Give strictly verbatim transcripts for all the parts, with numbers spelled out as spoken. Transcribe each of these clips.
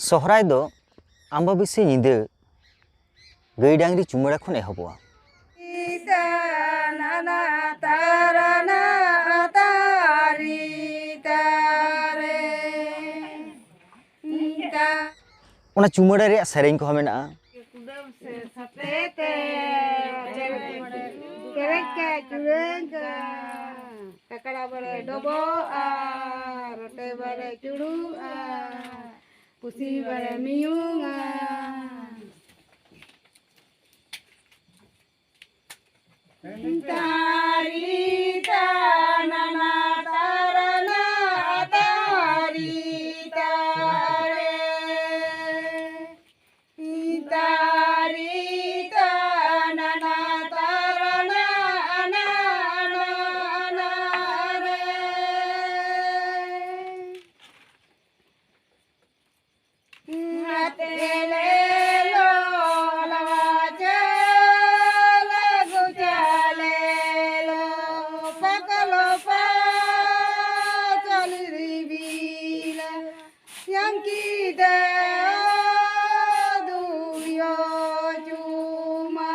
ᱥᱚᱦᱨᱟᱭ ᱫᱚ ᱟᱢᱵᱟᱵᱟᱹᱥᱭᱟᱹ ᱧᱤᱫᱟᱹ ᱜᱟᱹᱭ ᱰᱟᱝᱨᱤ ᱪᱩᱢᱟᱹᱲᱟ ᱠᱷᱚᱱ ᱮᱦᱚᱵᱚᱜᱼᱟ᱾ ᱚᱱᱟ ᱪᱩᱢᱟᱹᱲᱟ ᱨᱮᱭᱟᱜ ᱥᱮᱨᱮᱧ ᱠᱚᱦᱚᱸ ᱢᱮᱱᱟᱜᱼᱟ᱾ ᱠᱟᱠᱲᱟ ᱵᱟᱞᱮ ᱰᱚᱵᱚᱜᱼᱟ, ᱨᱚᱴᱮ ᱵᱟᱞᱮ ᱪᱩᱲᱩᱜᱼᱟ, ᱯᱩᱥᱤ ᱵᱟᱞᱮ ᱢᱤᱭᱩᱝᱟ᱾ ᱛᱟᱨᱤ ᱛᱟᱱᱟᱱᱟ ᱛᱟᱨᱟᱱᱟ ᱛᱟᱨᱤ ᱛᱟᱨᱮ᱾ ᱛᱟᱨᱤ ᱛᱟᱱᱟᱱᱟ ᱛᱟᱨᱟᱱᱟ ᱟᱱᱟ ᱟᱱᱟ ᱟᱱᱟ ᱨᱮ᱾ ᱟᱛᱮ ᱞᱮ ᱞᱚ ᱞᱟᱣᱟ ᱪᱟᱞᱟ ᱜᱩ ᱪᱟᱞᱮ ᱞᱚ ᱯᱟᱠᱞᱚ ᱯᱟ ᱪᱟᱞᱤ ᱨᱤᱵᱤᱞᱟ ᱭᱟᱝᱠᱤ ᱫᱮ ᱫᱩᱭᱚ ᱪᱩᱢᱟ᱾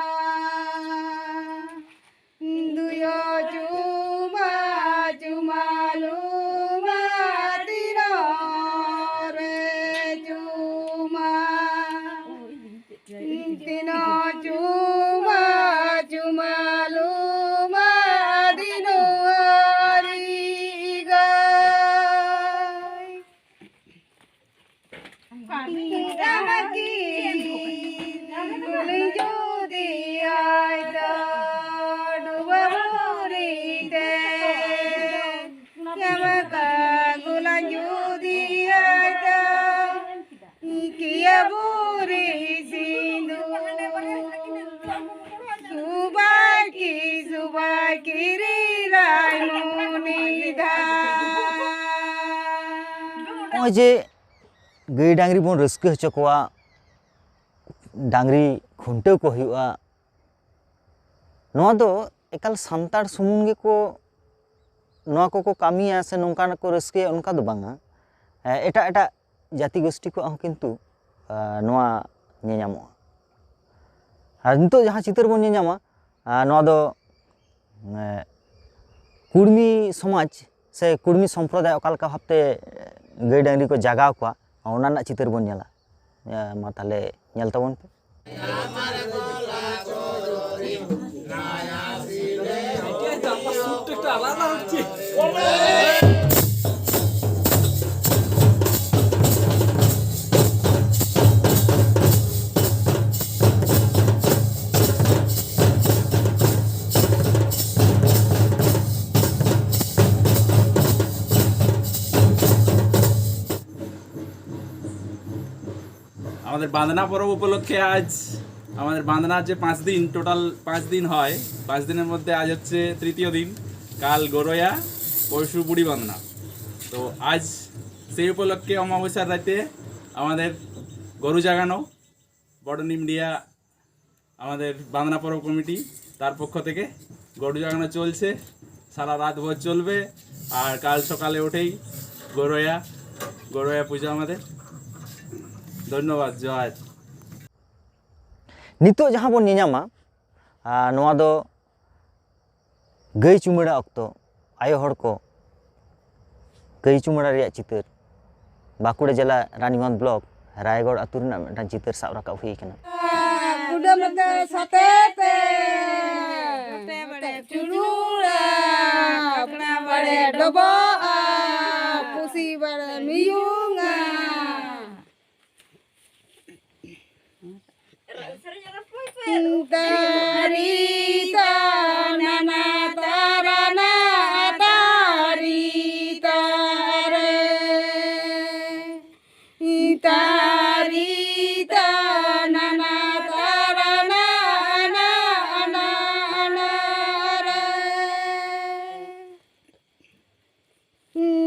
ᱫᱩᱭᱚ ᱪᱩᱢᱟ ᱪᱩᱢᱟ ᱞᱩᱢᱟ ᱛᱤᱱᱚ ᱨᱮ ᱪᱩᱢᱟ᱾ ᱛᱤᱱᱚ ᱪᱩᱢᱟ ᱪᱩᱢᱟ ᱞᱩᱢᱟ ᱫᱤᱱᱚ ᱟᱨᱤ ᱜᱟᱭ᱾ ᱡᱩᱫᱤ ᱟᱭ ᱫᱚ ᱰᱩᱵᱟᱹ ᱵᱩᱨᱤ ᱛᱮ ᱪᱟᱢᱠᱟ ᱜᱩᱞᱟᱹ ᱡᱩᱫᱤ ᱟᱭ ᱫᱚ ᱠᱤᱭᱟᱹ ᱵᱩᱨᱤ ᱥᱤᱸᱫᱩᱨ ᱥᱩᱵᱟᱭ ᱠᱤ ᱥᱩᱵᱟᱭ ᱠᱤᱨᱤ ᱨᱟᱭ ᱢᱩᱱᱤ ᱫᱷᱟ᱾ ᱱᱚᱜᱼᱚᱭ ᱡᱮ ᱜᱟᱹᱭ ᱰᱟᱝᱨᱤ ᱵᱚᱱ ᱨᱟᱹᱥᱠᱟᱹ ᱦᱚᱪᱚ ᱠᱚᱣᱟ, ᱰᱟᱝᱨᱤ ᱠᱷᱩᱱᱴᱟᱹᱣ ᱠᱚ ᱦᱩᱭᱩᱜᱼᱟ, ᱱᱚᱣᱟ ᱫᱚ ᱮᱠᱟᱞ ᱥᱟᱱᱛᱟᱲ ᱥᱩᱢᱩᱝ ᱜᱮᱠᱚ ᱱᱚᱣᱟ ᱠᱚᱠᱚ ᱠᱟᱹᱢᱤᱭᱟ ᱥᱮ ᱱᱚᱝᱠᱟᱱᱟᱜ ᱠᱚ ᱨᱟᱹᱥᱠᱟᱹᱭᱟ, ᱚᱱᱠᱟ ᱫᱚ ᱵᱟᱝᱟ᱾ ᱮᱴᱟᱜ ᱮᱴᱟᱜ ᱡᱟᱹᱛᱤ ᱜᱳᱥᱴᱤ ᱠᱚᱣᱟᱜ ᱦᱚᱸ ᱠᱤᱱᱛᱩ ᱱᱚᱣᱟ ᱧᱮᱧᱟᱢᱚᱜᱼᱟ᱾ ᱟᱨ ᱱᱤᱛᱚᱜ ᱡᱟᱦᱟᱸ ᱪᱤᱛᱟᱹᱨ ᱵᱚᱱ ᱧᱮᱧᱟᱢᱟ, ᱱᱚᱣᱟ ᱫᱚ ᱠᱩᱲᱢᱤ ᱥᱚᱢᱟᱡᱽ ᱥᱮ ᱠᱩᱲᱢᱤ ᱥᱚᱢᱯᱨᱚᱫᱟᱭ ᱚᱠᱟ ᱞᱮᱠᱟ ᱵᱷᱟᱵᱽᱛᱮ ᱜᱟᱹᱭ ᱰᱟᱹᱝᱨᱤ ᱠᱚ ᱡᱟᱜᱟᱣ ᱠᱚᱣᱟ, ᱚᱱᱟ ᱨᱮᱱᱟᱜ ᱪᱤᱛᱟᱹᱨ ᱵᱚᱱ ᱧᱮᱞᱟ᱾ ᱢᱟ ᱛᱟᱦᱞᱮ ᱧᱮᱞ ᱛᱟᱵᱚᱱ ᱯᱮ᱾ আমাদের বাঁধনা পরব উপলক্ষে আজ আমাদের বাঁধনা যে পাঁচ দিন, টোটাল পাঁচ দিন হয়, পাঁচ দিনের মধ্যে আজ হচ্ছে তৃতীয় দিন। কাল গরয়া, পরশু বুড়ি বাঁধনা। তো আজ সেই উপলক্ষে অমাবস্যার রাতে আমাদের গরু জাগানো, বড় নিমডিয়া আমাদের বাঁধনা পরব কমিটি, তার পক্ষ থেকে গরু জাগানো চলছে। সারা রাত ভোর চলবে। আর কাল সকালে উঠেই গরয়া, গরয়া পুজো আমাদের। ধন্যবাদ। জয়। ᱱᱤᱛᱚᱜ ᱡᱟᱦᱟᱸ ᱵᱚᱱ ᱧᱮᱧᱟᱢᱟ, ᱟᱨ ᱱᱚᱣᱟ ᱫᱚ ᱜᱟᱹᱭ ᱪᱩᱢᱟᱹᱲᱟ ᱚᱠᱛᱚ ᱟᱭᱳ ᱦᱚᱲ ᱠᱚ ᱜᱟᱹᱭ ᱪᱩᱢᱟᱹᱲᱟ ᱨᱮᱭᱟᱜ ᱪᱤᱛᱟᱹᱨ, ᱵᱟᱸᱠᱩᱲᱟ ᱡᱮᱞᱟ ᱨᱟᱱᱤᱜᱚᱸᱡᱽ ᱵᱞᱚᱠ ᱨᱟᱭᱜᱚᱲ ᱟᱹᱛᱩ ᱨᱮᱱᱟᱜ ᱢᱤᱫᱴᱟᱝ ᱪᱤᱛᱟᱹᱨ ᱥᱟᱵ ᱨᱟᱠᱟᱵ ᱦᱩᱭ ᱟᱠᱟᱱᱟ᱾ ᱠᱩᱰᱟᱹᱢ ᱨᱮ ᱥᱟᱛᱮ ᱛᱮ, ᱱᱚᱛᱮ ᱵᱟᱲᱮ ᱪᱩᱲᱩᱲᱟ, ᱯᱟᱠᱲᱟ ᱵᱟᱲᱮ ᱰᱚᱵᱚᱜᱼᱟ, ᱯᱩᱥᱤ ᱵᱟᱲᱮ ᱢᱤᱭᱩᱝᱟ᱾ ᱛᱟᱨᱤ ᱛᱟᱱᱟᱱᱟ ᱛᱟᱨᱟᱱᱟ ᱛᱟᱨᱤ ᱛᱟᱨᱮ᱾ ᱛᱟᱨᱤ ᱛᱟᱱᱟᱱᱟ ᱛᱟᱨᱟᱱᱟ ᱟᱱᱟ ᱟᱱᱟ ᱟᱱᱟ ᱨᱮ᱾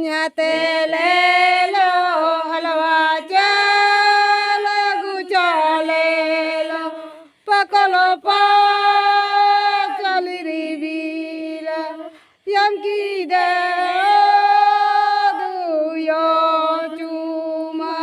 ᱧᱟᱛᱮ ᱞᱮᱞᱚ ᱦᱟᱞᱣᱟ ᱪᱟᱞ ᱟᱹᱜᱩ ᱪᱟᱞᱮᱞᱚ ᱯᱟᱠᱚᱞᱚ ᱯᱟᱠᱟᱞᱤ ᱨᱤᱵᱤᱞᱟ ᱭᱟᱢ ᱠᱤᱫᱟ ᱫᱩᱭᱚ ᱪᱩᱢᱟ᱾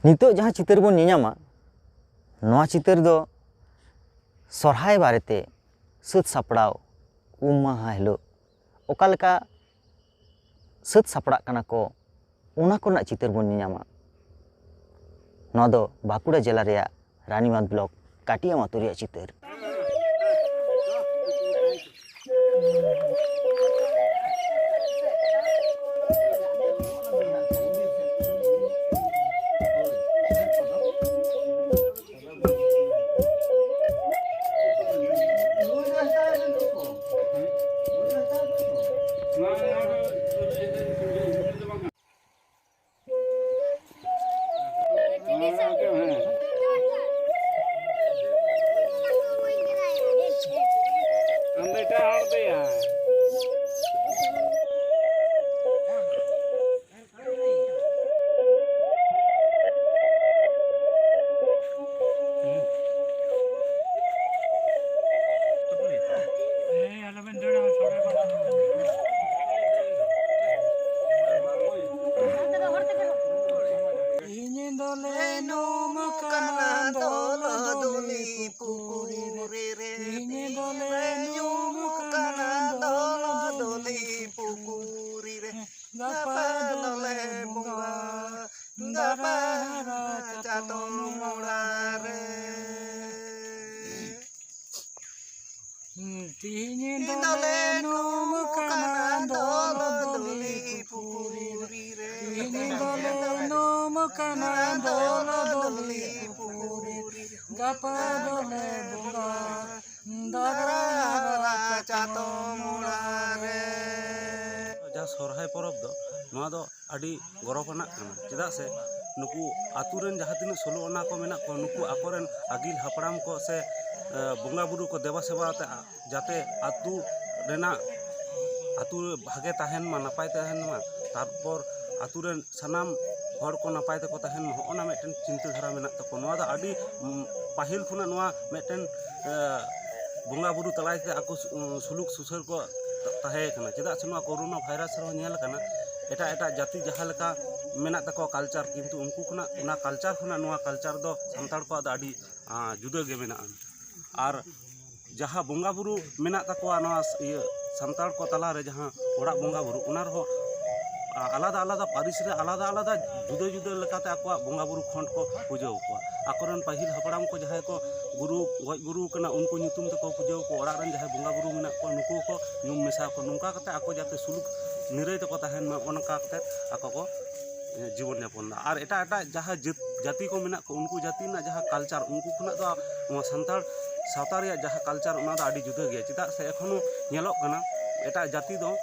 ᱱᱤᱛᱚᱜ ᱡᱟᱦᱟᱸ ᱪᱤᱛᱟᱹᱨ ᱵᱚᱱ ᱧᱮᱧᱟᱢᱟ, ᱱᱚᱣᱟ ᱪᱤᱛᱟᱹᱨ ᱫᱚ ᱥᱚᱨᱦᱟᱭ ᱵᱟᱨᱮᱛᱮ ᱥᱟᱹᱛ ᱥᱟᱯᱲᱟᱣ, ᱩᱢ ᱢᱟᱦᱟ ᱦᱤᱞᱳᱜ ᱚᱠᱟ ᱞᱮᱠᱟ ᱥᱟᱹᱛ ᱥᱟᱯᱲᱟᱜ ᱠᱟᱱᱟ ᱠᱚ, ᱚᱱᱟ ᱠᱚᱨᱮᱱᱟᱜ ᱪᱤᱛᱟᱹᱨ ᱵᱚᱱ ᱧᱮᱧᱟᱢᱟ᱾ ᱱᱚᱣᱟ ᱫᱚ ᱵᱟᱸᱠᱩᱲᱟ ᱡᱮᱞᱟ ᱨᱮᱭᱟᱜ ᱨᱟᱱᱤᱵᱟᱸᱫᱷ ᱵᱞᱚᱠ ᱠᱟᱹᱴᱤᱭᱟᱢ ᱟᱹᱛᱩ ᱨᱮᱭᱟᱜ ᱪᱤᱛᱟᱹᱨ᱾ ᱤᱧ ᱫᱚᱞᱮ ᱧᱩᱢ ᱠᱟᱱᱟ ᱫᱚᱞ ᱫᱚᱞᱤ ᱯᱩᱠᱷᱩᱨᱤ ᱨᱮ᱾ ᱤᱧ ᱫᱚᱞᱮ ᱧᱩᱢ ᱠᱟᱱᱟ ᱫᱚᱞ ᱫᱚᱞᱤ ᱯᱩᱠᱷᱩᱨᱤ ᱨᱮ᱾ ᱜᱟᱯᱟ ᱫᱚᱞᱮ ᱵᱚᱸᱜᱟ ᱫᱟᱨᱟᱭ ᱪᱟᱛᱚᱢ ᱚᱲᱟᱜ ᱨᱮ᱾ ᱛᱤᱦᱤᱧ ᱫᱚᱞᱮ ᱧᱩᱢ ᱠᱟᱱᱟ ᱫᱚᱞ ᱫᱚᱞᱤ ᱯᱩᱠᱷᱩᱨᱤ ᱨᱮ᱾ ᱛᱤᱦᱤᱧ ᱫᱚᱞᱮ ᱧᱩᱢ ᱠᱟᱱᱟ ᱫᱚᱞ ᱫᱚᱞᱤ ᱯᱩᱠᱷᱩᱨᱤ ᱨᱮ᱾ ᱜᱟᱯᱟ ᱫᱚᱞᱮ ᱵᱚᱸᱜᱟ ᱫᱟᱨᱟ ᱪᱟᱛᱚᱢ ᱚᱲᱟᱜ ᱨᱮ᱾ ᱡᱟᱦᱟᱸ ᱥᱚᱨᱦᱟᱭ ᱯᱚᱨᱚᱵᱽ ᱫᱚ, ᱱᱚᱣᱟ ᱫᱚ ᱟᱹᱰᱤ ᱜᱚᱨᱚᱵᱽ ᱟᱱᱟᱜ ᱠᱟᱱᱟ᱾ ᱪᱮᱫᱟᱜ ᱥᱮ ᱱᱩᱠᱩ ᱟᱛᱳ ᱨᱮᱱ ᱡᱟᱦᱟᱸ ᱛᱤᱱᱟᱹᱜ ᱥᱳᱞᱳ ᱟᱱᱟ ᱠᱚ ᱢᱮᱱᱟᱜ ᱠᱚᱣᱟ, ᱱᱩᱠᱩ ᱟᱠᱚᱨᱮᱱ ᱟᱹᱜᱤᱞ ᱦᱟᱯᱲᱟᱢ ᱠᱚ ᱥᱮ, ᱮ, ᱵᱚᱸᱜᱟ ᱵᱩᱨᱩ ᱠᱚ ᱫᱮᱵᱟ ᱥᱮᱵᱟ ᱟᱛᱮ, ᱟ-, ᱡᱟᱛᱮ ᱟᱛᱳ ᱨᱮᱱᱟᱜ, ᱟᱛᱳ ᱵᱷᱟᱜᱮ ᱛᱟᱦᱮᱱ ᱢᱟ, ᱱᱟᱯᱟᱭ ᱛᱟᱦᱮᱱ ᱢᱟ, ᱛᱟᱨᱯᱚᱨ ᱟᱛᱳ ᱨᱮᱱ ᱥᱟᱱᱟᱢ ᱦᱚᱲ ᱠᱚ ᱱᱟᱯᱟᱭ ᱛᱮᱠᱚ ᱛᱟᱦᱮᱱ ᱢᱟ, ᱦᱚᱸᱜᱼᱚ ᱱᱟ ᱢᱤᱫᱴᱮᱱ ᱪᱤᱱᱛᱟᱹ ᱫᱷᱟᱨᱟ ᱢᱮᱱᱟᱜ ᱛᱟᱠᱚᱣᱟ᱾ ᱱᱚᱣᱟ ᱫᱚ ᱟᱹᱰᱤ, ᱩᱢ, ᱯᱟᱹᱦᱤᱞ ᱠᱷᱚᱱᱟᱜ ᱱᱚᱣᱟ ᱢᱤᱫᱴᱮᱱ, ᱮ, ᱵᱚᱸᱜᱟ ᱵᱩᱨᱩ ᱛᱟᱞᱟᱭ ᱛᱮ ᱟᱠᱚ ᱥᱩ-, ᱥᱩᱞᱩᱠ ᱥᱩᱥᱟᱹᱨ ᱠᱚ ᱛᱟᱦᱮᱸ ᱠᱟᱱᱟ᱾ ᱪᱮᱫᱟᱜ ᱥᱮ ᱱᱚᱣᱟ ᱠᱳᱨᱳᱱᱟ ᱵᱷᱟᱭᱨᱟᱥ ᱨᱮᱦᱚᱸ ᱧᱮᱞ ᱟᱠᱟᱱᱟ, ᱮᱴᱟᱜ ᱮᱴᱟᱜ ᱡᱟᱹᱛᱤ ᱡᱟᱦᱟᱸ ᱞᱮᱠᱟ ᱢᱮᱱᱟᱜ ᱛᱟᱠᱚᱣᱟ ᱠᱟᱞᱪᱟᱨ, ᱠᱤᱱᱛᱩ ᱩᱱᱠᱩ ᱠᱷᱚᱱᱟᱜ, ᱚᱱᱟ ᱠᱟᱞᱪᱟᱨ ᱠᱷᱚᱱᱟᱜ ᱱᱚᱣᱟ ᱠᱟᱞᱪᱟᱨ ᱫᱚ ᱥᱟᱱᱛᱟᱲ ᱠᱚᱣᱟᱜ ᱫᱚ ᱟᱹᱰᱤ ᱟᱸ, ᱡᱩᱫᱟᱹ ᱜᱮ ᱢᱮᱱᱟᱜᱼᱟ᱾ ᱟᱨ ᱡᱟᱦᱟᱸ ᱵᱚᱸᱜᱟ ᱵᱩᱨᱩ ᱢᱮᱱᱟᱜ ᱛᱟᱠᱚᱣᱟ ᱱᱚᱣᱟ ᱥ- ᱤᱭᱟᱹ ᱥᱟᱱᱛᱟᱲ ᱠᱚ ᱛᱟᱞᱟᱨᱮ ᱡᱟᱦᱟᱸ ᱚᱲᱟᱜ ᱵᱚᱸᱜᱟ ᱵᱩᱨᱩ, ᱚᱱᱟ ᱨᱮᱦᱚᱸ ᱟ- ᱟᱞᱟᱫᱟ ᱟᱞᱟᱫᱟ ᱯᱟᱹᱨᱤᱥ ᱨᱮ ᱟᱞᱟᱫᱟ ᱟᱞᱟᱫᱟ ᱡᱩᱫᱟᱹ ᱡᱩᱫᱟᱹ ᱞᱮᱠᱟᱛᱮ ᱟᱠᱚᱣᱟᱜ ᱵᱚᱸᱜᱟ ᱵᱩᱨᱩ ᱠᱷᱚᱸᱰ ᱠᱚ ᱯᱩᱡᱟᱹ ᱟᱠᱚᱣᱟ᱾ ᱟᱠᱚᱨᱮᱱ ᱯᱟᱹᱦᱤᱞ ᱦᱟᱯᱲᱟᱢ ᱠᱚ ᱡᱟᱦᱟᱸᱭ ᱠᱚ ᱜᱩᱨᱩ ᱜᱚᱡ ᱜᱩᱨᱩ ᱠᱟᱱᱟ, ᱩᱱᱠᱩ ᱧᱩᱛᱩᱢ ᱛᱮᱠᱚ ᱯᱩᱡᱟᱹ ᱟᱠᱚᱣᱟ᱾ ᱚᱲᱟᱜ ᱨᱮᱱ ᱡᱟᱦᱟᱸᱭ ᱵᱚᱸᱜᱟ ᱵᱩᱨᱩ ᱢᱮᱱᱟᱜ ᱠᱚᱣᱟ, ᱱᱩᱠᱩ ᱦᱚᱸᱠᱚ ᱧᱩᱢ ᱢᱮᱥᱟ ᱟᱠᱚᱣᱟ᱾ ᱱᱚᱝᱠᱟ ᱠᱟᱛᱮ ᱟᱠᱚ ᱡᱟᱛᱮ ᱥᱩᱞᱩᱠ ᱱᱤᱨᱟᱹᱭ ᱛᱮᱠᱚ ᱛᱟᱦᱮᱱ ᱢᱟ, ᱚᱱᱠᱟ ᱠᱟᱛᱮ ᱟᱠᱚ ᱠᱚ ᱡᱤᱵᱚᱱ ᱡᱟᱯᱚᱱ ᱫᱟ᱾ ᱟᱨ ᱮᱴᱟᱜ ᱮᱴᱟᱜ ᱡᱟᱦᱟᱸ ᱡᱟᱹᱛ ᱡᱟᱹᱛᱤ ᱠᱚ ᱢᱮᱱᱟᱜ ᱠᱚ, ᱩᱱᱠᱩ ᱡᱟᱹᱛᱤ ᱨᱮᱱᱟᱜ ᱡᱟᱦᱟᱸ ᱠᱟᱞᱪᱟᱨ, ᱩᱱᱠᱩ ᱠᱷᱚᱱᱟᱜ ᱫᱚ ᱱᱚᱣᱟ ᱥᱟᱱᱛᱟᱲ ᱥᱟᱶᱛᱟ ᱨᱮᱭᱟᱜ ᱡᱟᱦᱟᱸ ᱠᱟᱞᱪᱟᱨ, ᱚᱱᱟ ᱫᱚ ᱟᱹᱰᱤ ᱡᱩᱫᱟᱹ ᱜᱮᱭᱟ᱾ ᱪᱮᱫᱟᱜ ᱥᱮ ᱮᱠᱷᱚᱱᱳ ᱧᱮᱞᱚᱜ ᱠᱟᱱᱟ, ᱮᱴᱟᱜ ᱡᱟᱹᱛᱤ ᱫᱚ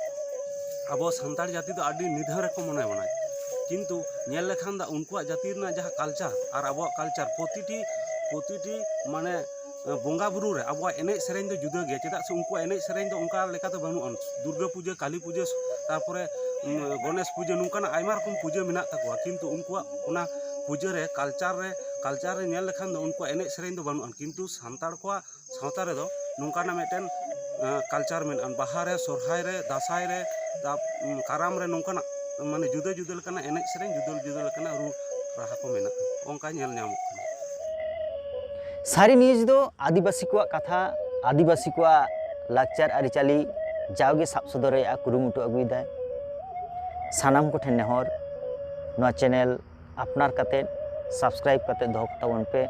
ᱟᱵᱚ ᱥᱟᱱᱛᱟᱲ ᱡᱟᱹᱛᱤ ᱫᱚ ᱟᱹᱰᱤ ᱱᱤᱫᱷᱟᱹᱱ ᱨᱮᱠᱚ ᱢᱚᱱᱮ ᱵᱚᱱᱟ᱾ ᱠᱤᱱᱛᱩ ᱧᱮᱞ ᱞᱮᱠᱷᱟᱱ ᱫᱚ ᱩᱱᱠᱩᱣᱟᱜ ᱡᱟᱹᱛᱤ ᱨᱮᱱᱟᱜ ᱡᱟᱦᱟᱸ ᱠᱟᱞᱪᱟᱨ ᱟᱨ ᱟᱵᱚᱣᱟᱜ ᱠᱟᱞᱪᱟᱨ, ᱯᱨᱚᱛᱤᱴᱤ ᱯᱨᱚᱛᱤᱴᱤ ᱢᱟᱱᱮ ᱵᱚᱸᱜᱟ ᱵᱩᱨᱩ ᱨᱮ ᱟᱵᱚᱣᱟᱜ ᱮᱱᱮᱡ ᱥᱮᱨᱮᱧ ᱫᱚ ᱡᱩᱫᱟᱹ ᱜᱮᱭᱟ᱾ ᱪᱮᱫᱟᱜ ᱥᱮ ᱩᱱᱠᱩᱣᱟᱜ ᱮᱱᱮᱡ ᱥᱮᱨᱮᱧ ᱫᱚ ᱚᱱᱠᱟ ᱞᱮᱠᱟᱛᱮ ᱵᱟᱹᱱᱩᱜᱼᱟ᱾ ᱫᱩᱨᱜᱟᱹ ᱯᱩᱡᱟᱹ, ᱠᱟᱹᱞᱤ ᱯᱩᱡᱟᱹ, ᱛᱟᱨᱯᱚᱨᱮ ᱩᱢ, ᱜᱚᱱᱮᱥ ᱯᱩᱡᱟᱹ, ᱱᱚᱝᱠᱟᱱᱟᱜ ᱟᱭᱢᱟ ᱨᱚᱠᱚᱢ ᱯᱩᱡᱟᱹ ᱢᱮᱱᱟᱜ ᱛᱟᱠᱚᱣᱟ, ᱠᱤᱱᱛᱩ ᱩᱱᱠᱩᱣᱟᱜ ᱚᱱᱟ ᱯᱩᱡᱟᱹ ᱨᱮ ᱠᱟᱞᱪᱟᱨ ᱨᱮ ᱠᱟᱞᱪᱟᱨ ᱨᱮ ᱧᱮᱞ ᱞᱮᱠᱷᱟᱱ ᱫᱚ ᱩᱱᱠᱩᱣᱟᱜ ᱮᱱᱮᱡ ᱥᱮᱨᱮᱧ ᱫᱚ ᱵᱟᱹᱱᱩᱜᱼᱟ᱾ ᱠᱤᱱᱛᱩ ᱥᱟᱱᱛᱟᱲ ᱠᱚᱣᱟᱜ ᱥᱟᱶᱛᱟ ᱨᱮᱫᱚ ᱱᱚᱝᱠᱟᱱᱟᱜ ᱢᱤᱫᱴᱮᱱ ᱠᱟᱞᱪᱟᱨ ᱢᱮᱱᱟᱜᱼᱟ᱾ ᱵᱟᱦᱟ ᱨᱮ, ᱥᱚᱨᱦᱟᱭ ᱨᱮ, ᱫᱟᱸᱥᱟᱭ ᱨᱮ, ᱛᱟ- ᱩᱢ, ᱠᱟᱨᱟᱢ ᱨᱮ ᱱᱚᱝᱠᱟᱱᱟᱜ ᱢᱟᱱᱮ ᱡᱩᱫᱟᱹ ᱡᱩᱫᱟᱹ ᱞᱮᱠᱟᱱᱟᱜ ᱮᱱᱮᱡ ᱥᱮᱨᱮᱧ, ᱡᱩᱫᱟᱹ ᱡᱩᱫᱟᱹ ᱞᱮᱠᱟᱱᱟᱜ ᱨᱩ ᱨᱟᱦᱟ ᱠᱚ ᱢᱮᱱᱟᱜᱼᱟ, ᱚᱱᱠᱟ ᱧᱮᱞ ᱧᱟᱢᱚᱜ ᱠᱟᱱᱟ᱾ ᱥᱟᱹᱨᱤ ᱱᱤᱭᱩᱡᱽ ᱫᱚ ᱟᱹᱫᱤᱵᱟᱹᱥᱤ ᱠᱚᱣᱟᱜ ᱠᱟᱛᱷᱟ, ᱟᱹᱫᱤᱵᱟᱹᱥᱤ ᱠᱚᱣᱟᱜ ᱞᱟᱠᱪᱟᱨ ᱟᱹᱨᱤᱪᱟᱹᱞᱤ ᱡᱟᱣᱜᱮ ᱥᱟᱵ ᱥᱚᱫᱚᱨ ᱨᱮᱭᱟᱜ ᱠᱩᱨᱩᱢᱩᱴᱩ ᱟᱹᱜᱩᱭᱮᱫᱟᱭ᱾ ᱥᱟᱱᱟᱢ ᱠᱚᱴᱷᱮᱱ ᱱᱮᱦᱚᱨ, ᱱᱚᱣᱟ ᱪᱮᱱᱮᱞ ᱟᱯᱱᱟᱨ ᱠᱟᱛᱮᱫ ᱥᱟᱵᱥᱠᱨᱟᱭᱤᱵ ᱠᱟᱛᱮᱫ ᱫᱚᱦᱚ ᱠᱟᱛᱟᱵᱚᱱ ᱯᱮ᱾